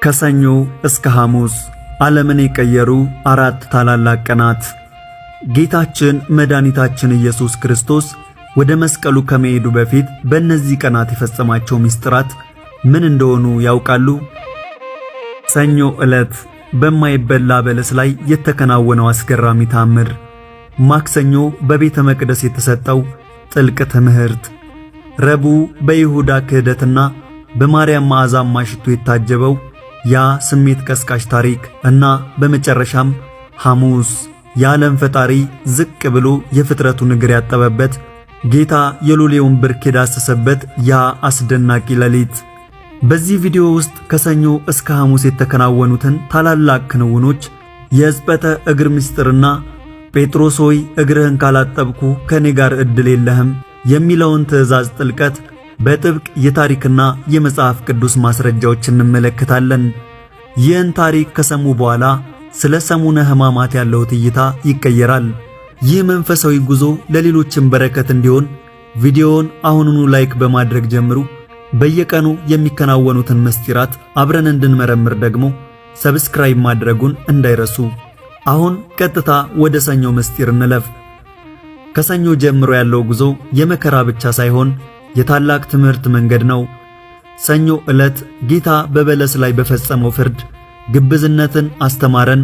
ከሰኞ እስከ ሐሙስ ዓለምን የቀየሩ አራት ታላላቅ ቀናት። ጌታችን መድኃኒታችን ኢየሱስ ክርስቶስ ወደ መስቀሉ ከመሄዱ በፊት በእነዚህ ቀናት የፈጸማቸው ምስጢራት ምን እንደሆኑ ያውቃሉ? ሰኞ ዕለት በማይበላ በለስ ላይ የተከናወነው አስገራሚ ታምር፣ ማክሰኞ በቤተ መቅደስ የተሰጠው ጥልቅ ትምህርት፣ ረቡዕ በይሁዳ ክህደትና በማርያም መዓዛማ ሽቱ የታጀበው ያ ስሜት ቀስቃሽ ታሪክ እና በመጨረሻም ሐሙስ የዓለም ፈጣሪ ዝቅ ብሎ የፍጥረቱን እግር ያጠበበት፣ ጌታ የሎሌውን ብርክ የዳሰሰበት ያ አስደናቂ ሌሊት። በዚህ ቪዲዮ ውስጥ ከሰኞ እስከ ሐሙስ የተከናወኑትን ታላላቅ ክንውኖች፣ የሕጽበተ እግር ምስጢርና ጴጥሮስ ሆይ እግርህን ካላጠብኩ ከኔ ጋር ዕድል የለህም የሚለውን ትእዛዝ ጥልቀት በጥብቅ የታሪክና የመጽሐፍ ቅዱስ ማስረጃዎች እንመለከታለን። ይህን ታሪክ ከሰሙ በኋላ ስለ ሰሙነ ሕማማት ያለው እይታ ይቀየራል። ይህ መንፈሳዊ ጉዞ ለሌሎችም በረከት እንዲሆን ቪዲዮውን አሁኑኑ like በማድረግ ጀምሩ። በየቀኑ የሚከናወኑትን ምስጢራት አብረን እንድንመረምር ደግሞ subscribe ማድረጉን እንዳይረሱ። አሁን ቀጥታ ወደ ሰኞ ምስጢር እንለፍ። ከሰኞ ጀምሮ ያለው ጉዞ የመከራ ብቻ ሳይሆን የታላቅ ትምህርት መንገድ ነው። ሰኞ ዕለት ጌታ በበለስ ላይ በፈጸመው ፍርድ ግብዝነትን አስተማረን።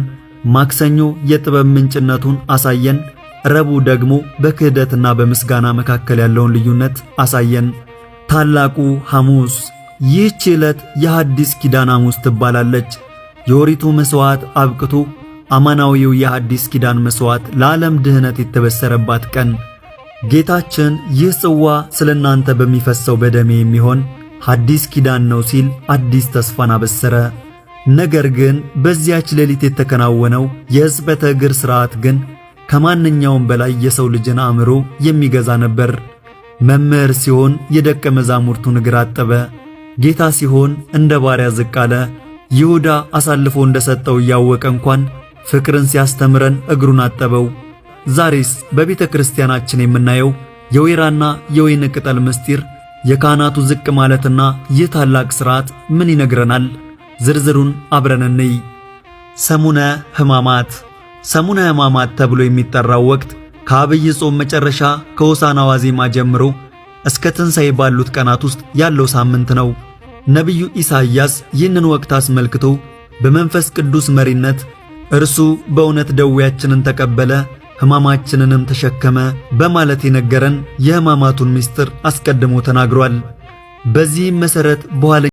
ማክሰኞ የጥበብ ምንጭነቱን አሳየን። ረቡዕ ደግሞ በክህደትና በምስጋና መካከል ያለውን ልዩነት አሳየን። ታላቁ ሐሙስ፣ ይህች ዕለት የሐዲስ ኪዳን ሐሙስ ትባላለች። የኦሪቱ መሥዋዕት አብቅቶ አማናዊው የሐዲስ ኪዳን መሥዋዕት ለዓለም ድህነት የተበሰረባት ቀን። ጌታችን ይህ ጽዋ ስለ እናንተ በሚፈሰው በደሜ የሚሆን ሐዲስ ኪዳን ነው ሲል አዲስ ተስፋን አበሰረ። ነገር ግን በዚያች ሌሊት የተከናወነው የሕጽበተ እግር ሥርዓት ግን ከማንኛውም በላይ የሰው ልጅን አእምሮ የሚገዛ ነበር። መምህር ሲሆን የደቀ መዛሙርቱን እግር አጠበ። ጌታ ሲሆን እንደ ባሪያ ዝቅ አለ። ይሁዳ አሳልፎ እንደሰጠው እያወቀ እንኳን ፍቅርን ሲያስተምረን እግሩን አጠበው። ዛሬስ በቤተ ክርስቲያናችን የምናየው የወይራና የወይን ቅጠል ምስጢር፣ የካህናቱ ዝቅ ማለትና ይህ ታላቅ ሥርዓት ምን ይነግረናል? ዝርዝሩን አብረን እንይ። ሰሙነ ሕማማት። ሰሙነ ሕማማት ተብሎ የሚጠራው ወቅት ከአብይ ጾም መጨረሻ ከሆሳዕና ዋዜማ ጀምሮ እስከ ትንሣኤ ባሉት ቀናት ውስጥ ያለው ሳምንት ነው። ነቢዩ ኢሳይያስ ይህንን ወቅት አስመልክቶ በመንፈስ ቅዱስ መሪነት እርሱ በእውነት ደዌያችንን ተቀበለ ሕማማችንንም ተሸከመ በማለት የነገረን የሕማማቱን ምስጢር አስቀድሞ ተናግሯል። በዚህም መሠረት በኋላ